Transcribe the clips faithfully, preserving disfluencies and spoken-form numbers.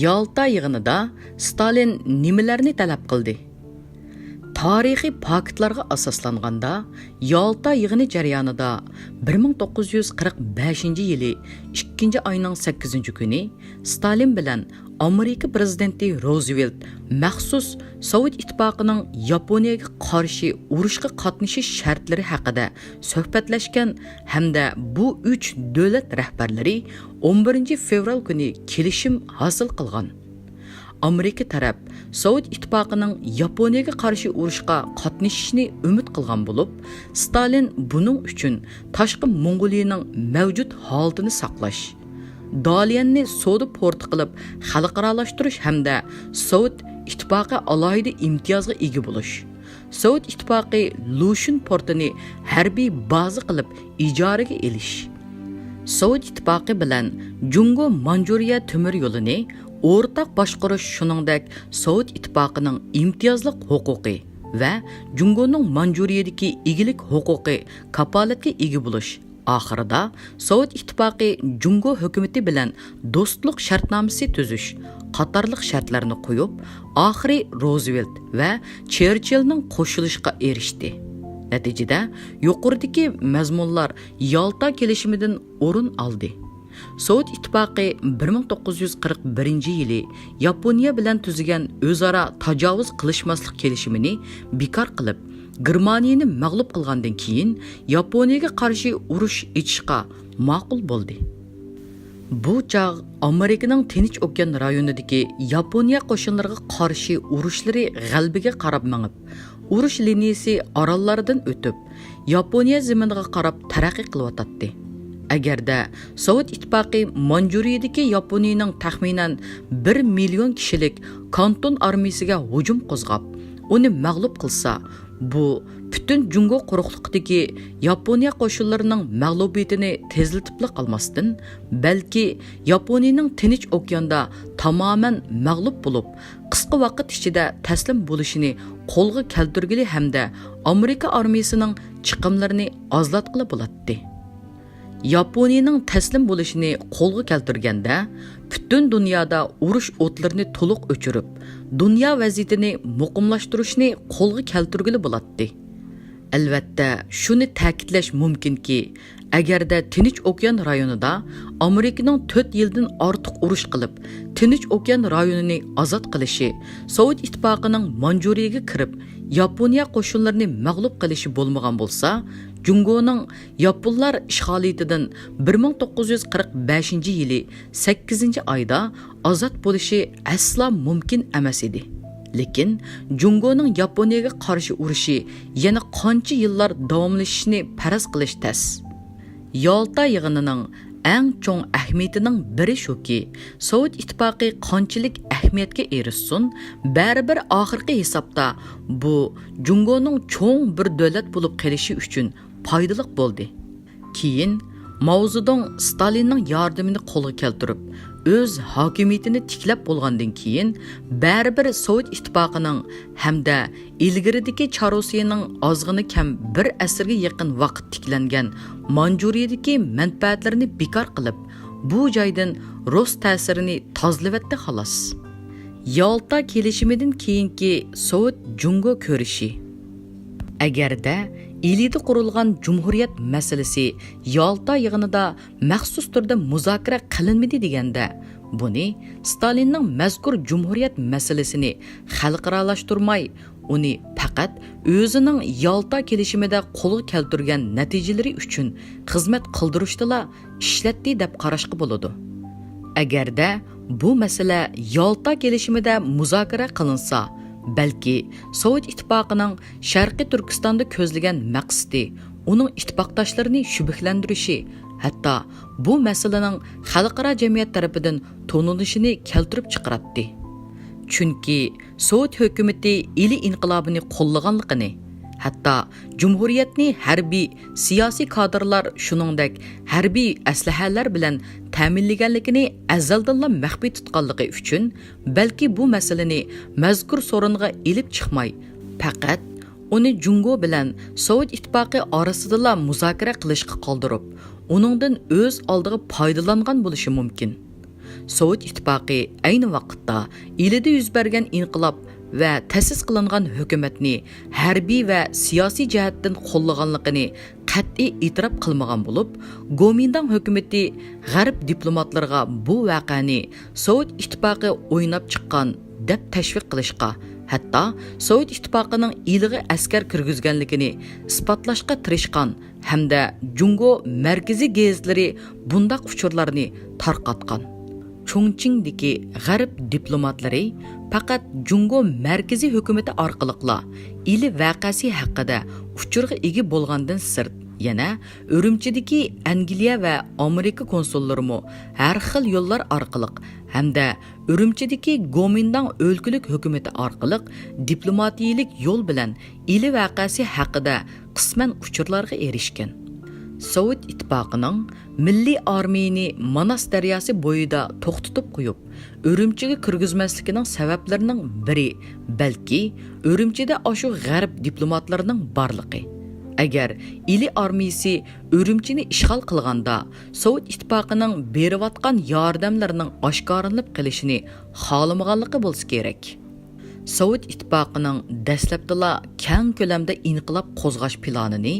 يالتا يىغىنىدا ستالىن نېمىلەرنى تەلەپ قىلدى؟ تارىخىي پاكىتلارغا ئاساسلانغاندا، يالتا يىغىنى جەريانىدا بىر مىڭ توققۇز يۈز قىرىق بەشىنچى يىلى ئىككىنچى ئاينىڭ سەككىزىنچى كۈنى ستالىن بىلەن ئامېرىكا پىرېزىدېنتى روزۋېلت مەخسۇس سوۋېت ئىتتىپاقىنىڭ ياپونىيەگە قارشى ئۇرۇشقا قاتنىشىش شەرتلىرى ھەققىدە سۆھبەتلەشكەن ھەمدە بۇ ئۈچ دۆلەت رەھبەرلىرى ئون بىرىنچى فېۋرال كۈنى كېلىشىم ھاسىل قىلغان. ئامېرىكا تەرەپ سوۋېت ئىتتىپاقىنىڭ ياپونىيەگە قارشى ئۇرۇشقا قاتنىشىشىنى ئۈمىد قىلغان بولۇپ، ستالىن بۇنىڭ ئۈچۈن تاشقى موڭغۇلىيىنىڭ مەۋجۇت ھالىتىنى ساقلاش، داليەننى سودا پورتى قىلىپ خەلقئارالاشتۇرۇش ھەمدە سوۋېت ئىتتىپاقى ئالاھىدە ئىمتىيازغا ئىگە بولۇش، سوۋېت ئىتتىپاقى لۇشۈن پورتىنى ھەربىي بازا قىلىپ ئىجارىگە ئېلىش، سوۋېت ئىتتىپاقى بىلەن جۇڭگو مانجۇرىيە تۆمۈر يولىنى ئورتاق باشقۇرۇش، شۇنىڭدەك سوۋېت ئىتتىپاقىنىڭ ئىمتىيازلىق ھوقۇقى ۋە جۇڭگونىڭ مانجۇرىيەدىكى ئىگىلىك ھوقۇقى كاپالەتكە ئىگە بولۇش، ئاخىرىدا سوۋېت ئىتتىپاقى جۇڭگو ھۆكۈمىتى بىلەن دوستلۇق شەرتنامىسى تۈزۈش قاتارلىق شەرتلەرنى قويۇپ، ئاخىرى روزۋېلت ۋە چېرچىلنىڭ قوشۇلۇشىغا ئېرىشتى. نەتىجىدە، يۇقىرىدىكى مەزمۇنلار يالتا كېلىشىمىدىن ئورۇن ئالدى. سوۋېت ئىتتىپاقى بىر مىڭ توققۇز يۈز قىرىق بىرىنچى يىلى ياپونىيە بىلەن تۈزگەن ئۆزئارا تاجاۋۇز قىلىشماسلىق كېلىشىمىنى بىكار قىلىپ، گېرمانىيىنى مەغلۇپ قىلغاندىن كېيىن، ياپونىيەگە قارشى ئۇرۇش ئېچىشقا ماقۇل بولدى. بۇ چاغ ئامېرىكىنىڭ تىنچ ئوكيان رايونىدىكى ياپونىيە قوشۇنلىرىغا قارشى ئۇرۇشلىرى غەلىبىگە قاراپ مېڭىپ، ئۇرۇش لىنىيىسى ئاراللاردىن ئۆتۈپ، ياپونىيە زېمىنىغا قاراپ تەرەققىي قىلىۋاتاتتى. ئەگەردە سوۋېت ئىتتىپاقى مانجۇرىيىدىكى ياپونىيىنىڭ تەخمىنەن بىر مىليون كىشىلىك كانتون ئارمىيىسىگە ھۇجۇم قوزغاپ، ئۇنى مەغلۇپ قىلسا، بۇ پۈتۈن جۇڭگو قۇرۇقلۇقىدىكى ياپونىيە قوشۇنلىرىنىڭ مەغلۇبىيىتىنى تېزلىتىپلا قالماستىن، بەلكى ياپونىيىنىڭ تىنچ ئوكياندا تامامەن مەغلۇپ بولۇپ، قىسقا ۋاقىت ئىچىدە تەسلىم بولۇشىنى قولغا كەلتۈرگىلى ھەمدە ئامېرىكا ئارمىيىسىنىڭ چىقىملىرىنى ئازلاتقىلى بولاتتى. ياپونىيىنىڭ تەسلىم بولۇشىنى قولغا كەلتۈرگەندە، پۈتۈن دۇنيادا ئۇرۇش ئوتلىرىنى تولۇق ئۆچۈرۈپ، دۇنيا ۋەزىيىتىنى مۇقىملاشتۇرۇشنى قولغا كەلتۈرگىلى بولاتتى. ئەلۋەتتە، شۇنى تەكىتلەش مۇمكىنكى، ئەگەردە تىنچ ئوكيان رايونىدا ئامېرىكىنىڭ تۆت يىلدىن ئارتۇق ئۇرۇش قىلىپ، تىنچ ئوكيان رايونىنى ئازاد قىلىشى، سوۋېت ئىتتىپاقىنىڭ مانجۇرىيىگە كىرىپ، ياپونىيە قوشۇنلىرىنى مەغلۇپ قىلىشى بولمىغان بولسا، جۇڭگونىڭ ياپونلار ئىشغالىيىتىدىن بىر مىڭ توققۇز يۈز قىرىق بەشىنچى يىلى سەككىزىنچى ئايدا ئازاد بولۇشى ئەسلا مۇمكىن ئەمەس ئىدى. لېكىن جۇڭگونىڭ ياپونىيەگە قارشى ئۇرۇشى يەنە قانچە يىللار داۋاملىشىشىنى پەرەز قىلىش تەس. يالتا يىغىنىنىڭ ئەڭ چوڭ ئەھمىيىتىنىڭ بىرى شۇكى، سوۋېت ئىتتىپاقى قانچىلىك ئەھمىيەتكە ئېرىشسۇن، بەرىبىر ئاخىرقى ھېسابتا بۇ جۇڭگونىڭ چوڭ بىر دۆلەت بولۇپ قېلىشى ئۈچۈن پايدىلىق بولدى. كېيىن ماۋزېدۇڭ ستالىننىڭ ياردىمىنى قولغا كەلتۈرۈپ، ئۆز ھاكىمىيىتىنى تىكلەپ بولغاندىن كېيىن، بەرىبىر سوۋېت ئىتتىپاقىنىڭ ھەمدە ئىلگىرىدىكى چاررۇسىيىنىڭ ئازغىنە كەم بىر ئەسىرگە يېقىن ۋاقىت تىكلەنگەن مانجۇرىيىدىكى مەنپەئەتلىرىنى بىكار قىلىپ، بۇ جايدىن رۇس تەسىرىنى تازىلىۋەتتى، خالاس. يالتا كېلىشىمىدىن كېيىنكى سوۋېت جۇڭگو كۈرىشى. ئەگەردە ئىلىدە قۇرۇلغان جۇمھۇرىيەت مەسىلىسى يالتا يىغىنىدا مەخسۇس تۈردە مۇزاكىرە قىلىنمىدى دېگەندە، بۇنى ستالىننىڭ مەزكۇر جۇمھۇرىيەت مەسىلىسىنى خەلقئارالاشتۇرماي، ئۇنى پەقەت ئۆزىنىڭ يالتا كېلىشىمىدە قولغا كەلتۈرگەن نەتىجىلىرى ئۈچۈن خىزمەت قىلدۇرۇشتىلا ئىشلەتتى دەپ قاراشقا بولىدۇ. ئەگەردە بۇ مەسىلە يالتا كېلىشىمىدە مۇزاكىرە قىلىنسا، بەلكى سوۋېت ئىتتىپاقىنىڭ شەرقىي تۈركىستاندا كۆزلىگەن مەقسىتى، ئۇنىڭ ئىتتىپاقداشلىرىنى شۈبھىلەندۈرۈشى، ھەتتا بۇ مەسىلىنىڭ خەلقئارا جەمئىيەت تەرىپىدىن تونۇلۇشىنى كەلتۈرۈپ چىقىراتتى. چۈنكى سوۋېت ھۆكۈمىتى ئىلى ئىنقىلابىنى قوللىغانلىقىنى، ھەتتا جۇمھۇرىيەتنى ھەربىي، سىياسىي كادىرلار، شۇنىڭدەك ھەربىي ئەسلىھەلەر بىلەن تەمىنلىگەنلىكىنى ئەزەلدىنلا مەخپىي تۇتقانلىقى ئۈچۈن، بەلكى بۇ مەسىلىنى مەزكۇر سورۇنغا ئېلىپ چىقماي، پەقەت ئۇنى جۇڭگو بىلەن سوۋېت ئىتتىپاقى ئارىسىدىلا مۇزاكىرە قىلىشقا قالدۇرۇپ، ئۇنىڭدىن ئۆز ئالدىغا پايدىلانغان بولۇشى مۇمكىن. سوۋېت ئىتتىپاقى ئەينى ۋاقىتتا ئىلىدە يۈز بەرگەن ئىنقىلاب ۋە تەسىس قىلىنغان ھۆكۈمەتنى ھەربىي ۋە سىياسىي جەھەتتىن قوللىغانلىقىنى قەتئىي ئېتىراپ قىلمىغان بولۇپ، گومىنداڭ ھۆكۈمىتى غەرب دىپلوماتلىرىغا بۇ ۋەقەنى سوۋېت ئىتتىپاقى ئويناپ چىققان دەپ تەشۋىق قىلىشقا، ھەتتا سوۋېت ئىتتىپاقىنىڭ ئىلىغا ئەسكەر كىرگۈزگەنلىكىنى ئىسپاتلاشقا تىرىشقان ھەمدە جۇڭگو مەركىزىي گېزىتلىرى بۇنداق ئۇچۇرلارنى تارقاتقان. چۇڭچىڭدىكى غەرب دىپلوماتلىرى پەقەت جۇڭگو مەركىزىي ھۆكۈمىتى ئارقىلىقلا ئىلى ۋەقەسى ھەققىدە ئۇچۇرغا ئىگە بولغاندىن سىرت، يەنە ئۈرۈمچىدىكى ئەنگلىيە ۋە ئامېرىكا كونسۇللىرىمۇ ھەر خىل يوللار ئارقىلىق ھەمدە ئۈرۈمچىدىكى گومىنداڭ ئۆلكىلىك ھۆكۈمىتى ئارقىلىق دىپلوماتىيىلىك يول بىلەن ئىلى ۋەقەسى ھەققىدە قىسمەن ئۇچۇرلارغا ئېرىشكەن. سوۋېت ئىتتىپاقىنىڭ مىللىي ئارمىيىنى ماناس دەرياسى بويىدا توختىتىپ قويۇپ، ئۈرۈمچىگە كىرگۈزمەسلىكىنىڭ سەۋەبلىرىنىڭ بىرى، بەلكى، ئۈرۈمچىدە ئاشۇ غەرب دىپلوماتلىرىنىڭ بارلىقى. ئەگەر ئىلى ئارمىيىسى ئۈرۈمچىنى ئىشغال قىلغاندا، سوۋېت ئىتتىپاقىنىڭ بېرىۋاتقان ياردەملىرىنىڭ ئاشكارىلىنىپ قېلىشىنى خالىمىغانلىقى بولسا كېرەك. سوۋېت ئىتتىپاقىنىڭ دەسلەپتىلا كەڭ كۆلەمدە ئىنقىلاب قوزغاش پىلانىنى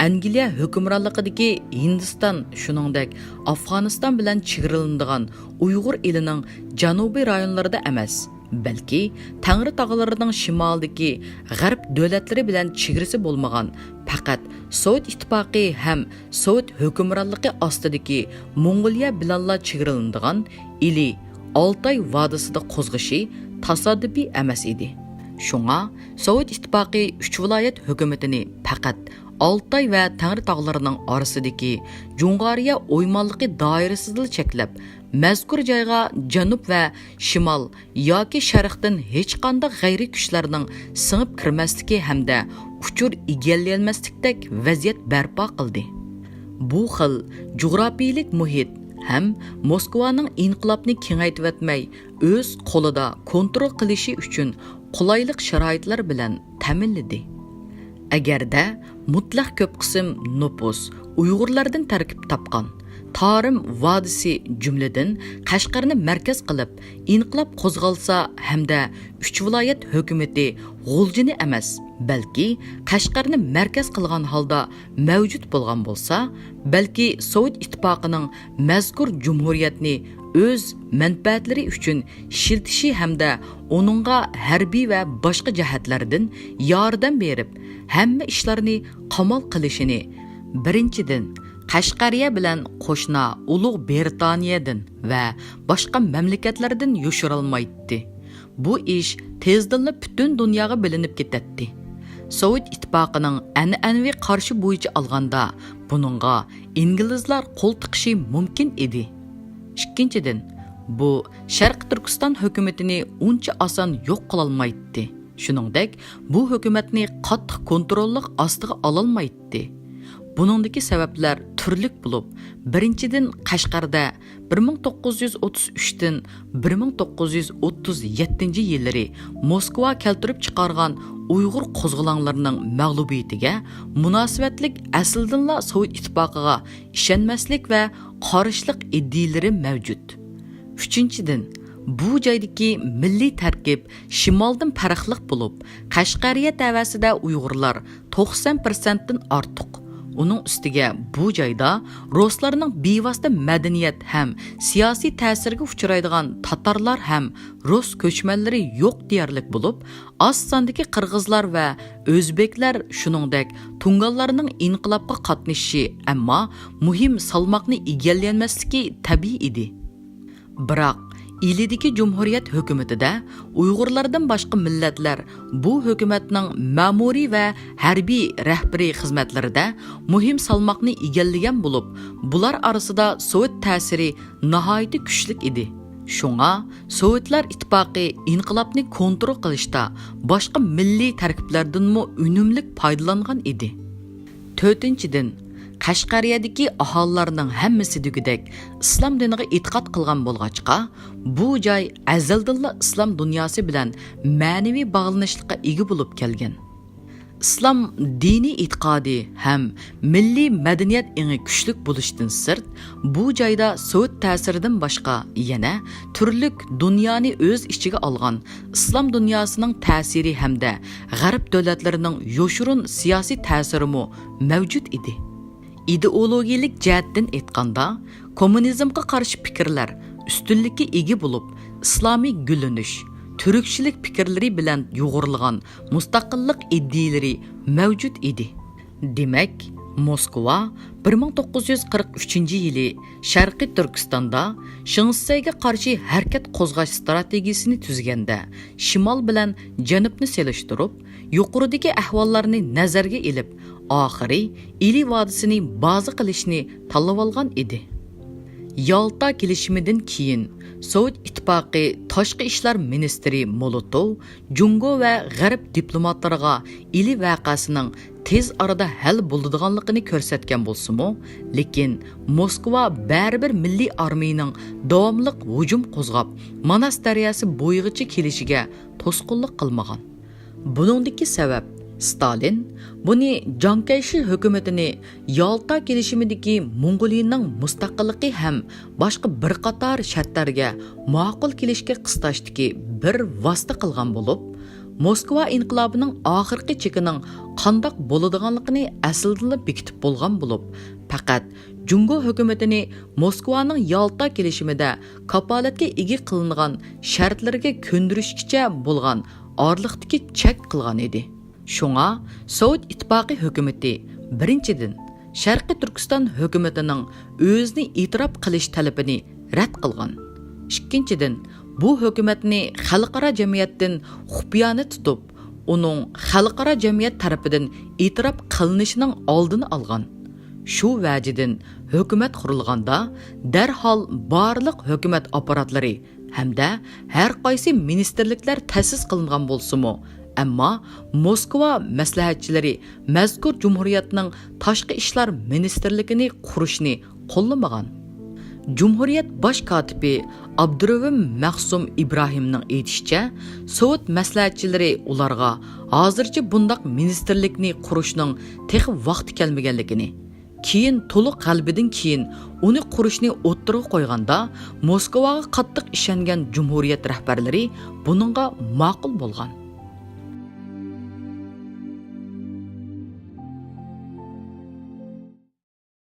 ئەنگلىيە ھۆكۈمرانلىقىدىكى ھىندىستان، شۇنىڭدەك ئافغانىستان بىلەن چېگرىلىنىدىغان ئۇيغۇر ئېلىنىڭ جەنۇبىي رايونلىرىدا ئەمەس، بەلكى تەڭرى تاغلىرىنىڭ شىمالىدىكى غەرب دۆلەتلىرى بىلەن چېگرىسى بولمىغان، پەقەت سوۋېت ئىتتىپاقى ھەم سوۋېت ھۆكۈمرانلىقى ئاستىدىكى موڭغۇلىيە بىلەنلا چېگرىلىنىدىغان ئىلى ئالتاي ۋادىسىدا قوزغىشى تاسادىپىي ئەمەس ئىدى. شۇڭا سوۋېت ئىتتىپاقى ئۈچ ۋىلايەت ھۆكۈمىتىنى پەقەت ئالتاي ۋە تەڭرى تاغلىرىنىڭ ئارىسىدىكى جۇڭغارىيە ئويمانلىقى دائىرىسىدىلا چەكلەپ، مەزكۇر جايغا جەنۇب ۋە شىمال ياكى شەرقتىن ھېچقانداق غەيرىي كۈچلەرنىڭ سىڭىپ كىرمەسلىكى ھەمدە ئۇچۇر ئىگىلىيەلمەسلىكتەك ۋەزىيەت بەرپا قىلدى. بۇ خىل جۇغراپىيىلىك مۇھىت ھەم موسكۋانىڭ ئىنقىلابنى كېڭەيتىۋەتمەي، ئۆز قولىدا كونترول قىلىشى ئۈچۈن قولايلىق شارائىتلار بىلەن تەمىنلىدى. ئەگەردە مۇتلەق كۆپ قىسىم نوپۇس ئۇيغۇرلاردىن تەركىب تاپقان، تارىم ۋادىسى جۈملىدىن قەشقەرنى مەركەز قىلىپ ئىنقىلاب قوزغالسا ھەمدە ئۈچ ۋىلايەت ھۆكۈمىتى غۇلجىنى ئەمەس، بەلكى قەشقەرنى مەركەز قىلغان ھالدا مەۋجۇت بولغان بولسا، بەلكى سوۋېت ئىتتىپاقىنىڭ مەزكۇر جۇمھۇرىيەتنى ئۆز مەنپەئەتلىرى ئۈچۈن ئىشلىتىشى ھەمدە ئۇنىڭغا ھەربىي ۋە باشقا جەھەتلەردىن ياردەم بېرىپ، ھەممە ئىشلارنى قامال قىلىشىنى، بىرىنچىدىن، قەشقەرىيە بىلەن قوشنا ئۇلۇغ بىرىتانىيەدىن ۋە باشقا مەملىكەتلەردىن يوشۇرالمايتتى. بۇ ئىش تېزدىنلا پۈتۈن دۇنياغا بىلىنىپ كېتەتتى. سوۋېت ئىتتىپاقىنىڭ ئەنئەنىۋى قارىشى بويىچە ئالغاندا، بۇنىڭغا ئىنگلىزلار قول تىقىشى مۇمكىن ئىدى. ئىككىنچىدىن، بۇ شەرقىي تۈركىستان ھۆكۈمىتىنى ئۇنچە ئاسان يوق قىلالمايتتى. شۇنىڭدەك، بۇ ھۆكۈمەتنى قاتتىق كونتروللۇق ئاستىغا ئالالمايتتى. بۇنىڭدىكى سەۋەبلەر تۈرلۈك بولۇپ، بىرىنچىدىن، قەشقەردە بىر مىڭ توققۇز يۈز ئوتتۇز ئۈچتىن بىر مىڭ توققۇز يۈز ئوتتۇز يەتتىنچى يىللىرى موسكۋا كەلتۈرۈپ چىقارغان ئۇيغۇر قوزغىلاڭلىرىنىڭ مەغلۇبىيىتىگە مۇناسىۋەتلىك ئەسلىدىنلا سوۋېت ئىتتىپاقىغا ئىشەنمەسلىك ۋە قارشىلىق ئىدىيىلىرى مەۋجۇت. ئۈچىنچىدىن، بۇ جايدىكى مىللىي تەركىب شىمالدىن پەرقلىق بولۇپ، قەشقەرىيە تەۋەسىدە ئۇيغۇرلار توقسان پىرسەنتتىن ئارتۇق. ئۇنىڭ ئۈستىگە بۇ جايدا رۇسلارنىڭ بىۋاسىتە مەدەنىيەت ھەم سىياسىي تەسىرگە ئۇچرايدىغان تاتارلار ھەم رۇس كۆچمەنلىرى يوق دېيەرلىك بولۇپ، ئاز ساندىكى قىرغىزلار ۋە ئۆزبېكلەر، شۇنىڭدەك تۇڭگانلارنىڭ ئىنقىلابقا قاتنىشىشى، ئەمما مۇھىم سالماقنى ئىگىلىيەلمەسلىكى تەبىئىي ئىدى. بىراق، ئىلىدىكى جۇمھۇرىيەت ھۆكۈمىتىدە ئۇيغۇرلاردىن باشقا مىللەتلەر بۇ ھۆكۈمەتنىڭ مەمۇرىي ۋە ھەربىي رەھبىرىي خىزمەتلىرىدە مۇھىم سالماقنى ئىگىلىگەن بولۇپ، بۇلار ئارىسىدا سوۋېت تەسىرى ناھايىتى كۈچلۈك ئىدى. شۇڭا، سوۋېتلار ئىتتىپاقى ئىنقىلابنى كونترول قىلىشتا باشقا مىللىي تەركىبلەردىنمۇ ئۈنۈملۈك پايدىلانغان ئىدى. تۆتىنچىدىن، قەشقەرىيەدىكى ئاھالىلەرنىڭ ھەممىسى دېگۈدەك ئىسلام دىنىغا ئېتىقاد قىلغان بولغاچقا، بۇ جاي ئەزەلدىنلا ئىسلام دۇنياسى بىلەن مەنىۋى باغلىنىشلىققا ئىگە بولۇپ كەلگەن. ئىسلام دىنىي ئېتىقادى ھەم مىللىي مەدەنىيەت ئېڭى كۈچلۈك بولۇشتىن سىرت، بۇ جايدا سوۋېت تەسىرىدىن باشقا يەنە تۈرلۈك دۇنيانى ئۆز ئىچىگە ئالغان ئىسلام دۇنياسىنىڭ تەسىرى ھەمدە غەرب دۆلەتلىرىنىڭ يوشۇرۇن سىياسىي تەسىرىمۇ مەۋجۇت ئىدى. ئىدېئولوگىيەلىك جەھەتتىن ئېيتقاندا، كوممۇنىزمغا قارشى پىكىرلەر ئۈستۈنلۈككە ئىگە بولۇپ، ئىسلامىي گۈللىنىش، تۈركچىلىك پىكىرلىرى بىلەن يۇغۇرۇلغان مۇستەقىللىق ئىدىيەلىرى مەۋجۇت ئىدى. دېمەك، موسكۋا بىر مىڭ توققۇز يۈز قىرىق ئۈچىنچى يىلى شەرقىي تۈركىستاندا شېڭ شىسەيگە قارشى ھەرىكەت قوزغاش ئىستراتېگىيىسىنى تۈزگەندە، شىمال بىلەن جەنۇبنى سېلىشتۇرۇپ، يۇقىرىدىكى ئەھۋاللارنى نەزەرگە ئېلىپ، ئاخىرى ئىلى ۋادىسىنى بازا قىلىشنى تاللىۋالغان ئىدى. يالتا كېلىشىمىدىن كېيىن، سوۋېت ئىتتىپاقى تاشقى ئىشلار مىنىستىرى مولوتوۋ جۇڭگو ۋە غەرب دىپلوماتلىرىغا ئىلى ۋەقەسىنىڭ تېز ئارىدا ھەل بولىدىغانلىقىنى كۆرسەتكەن بولسىمۇ، لېكىن موسكۋا بەرىبىر مىللىي ئارمىيىنىڭ داۋاملىق ھۇجۇم قوزغاپ، ماناس دەرياسى بويىغىچە كېلىشىگە توسقۇنلۇق قىلمىغان. بۇنىڭدىكى سەۋەب، ستالىن بۇنى جاڭ كەيشى ھۆكۈمىتىنى يالتا كېلىشىمىدىكى موڭغۇلىيىنىڭ مۇستەقىللىقى ھەم باشقا بىر قاتار شەرتلەرگە ماقۇل كېلىشكە قىستاشتىكى بىر ۋاسىتە قىلغان بولۇپ، موسكۋا ئىنقىلابىنىڭ ئاخىرقى چېكىنىڭ قانداق بولىدىغانلىقىنى ئەسلىدىنلا بېكىتىپ بولغان بولۇپ، پەقەت جۇڭگو ھۆكۈمىتىنى موسكۋانىڭ يالتا كېلىشىمىدە كاپالەتكە ئىگە قىلىنغان شەرتلىرىگە كۆندۈرۈشكىچە بولغان ئارىلىقتىكى چەك قىلغان ئىدى. شۇڭا سوۋېت ئىتتىپاقى ھۆكۈمىتى، بىرىنچىدىن، شەرقىي تۈركىستان ھۆكۈمىتىنىڭ ئۆزىنى ئېتىراپ قىلىش تەلىپىنى رەت قىلغان. ئىككىنچىدىن، بۇ ھۆكۈمەتنى خەلقئارا جەمئىيەتتىن خۇپىيانە تۇتۇپ، ئۇنىڭ خەلقئارا جەمئىيەت تەرىپىدىن ئېتىراپ قىلىنىشىنىڭ ئالدىنى ئالغان. شۇ ۋەجىدىن، ھۆكۈمەت قۇرۇلغاندا، دەرھال بارلىق ھۆكۈمەت ئاپپاراتلىرى ھەمدە ھەر قايسى مىنىستىرلىكلەر تەسىس قىلىنغان بولسىمۇ، ئەمما موسكۋا مەسلىھەتچىلىرى مەزكۇر جۇمھۇرىيەتنىڭ تاشقى ئىشلار مىنىستىرلىكىنى قۇرۇشنى قوللىمىغان. جۇمھۇرىيەت باش كاتىپى ئابدۇرېھىم مەخسۇم ئىبراھىمنىڭ ئېيتىشىچە، سوۋېت مەسلىھەتچىلىرى ئۇلارغا ھازىرچە بۇنداق مىنىستىرلىكنى قۇرۇشنىڭ تېخى ۋاقتى كەلمىگەنلىكىنى، كېيىن تولۇق غەلىبىدىن كېيىن ئۇنى قۇرۇشنى ئوتتۇرىغا قويغاندا، موسكۋاغا قاتتىق ئىشەنگەن جۇمھۇرىيەت رەھبەرلىرى بۇنىڭغا ماقۇل بولغان.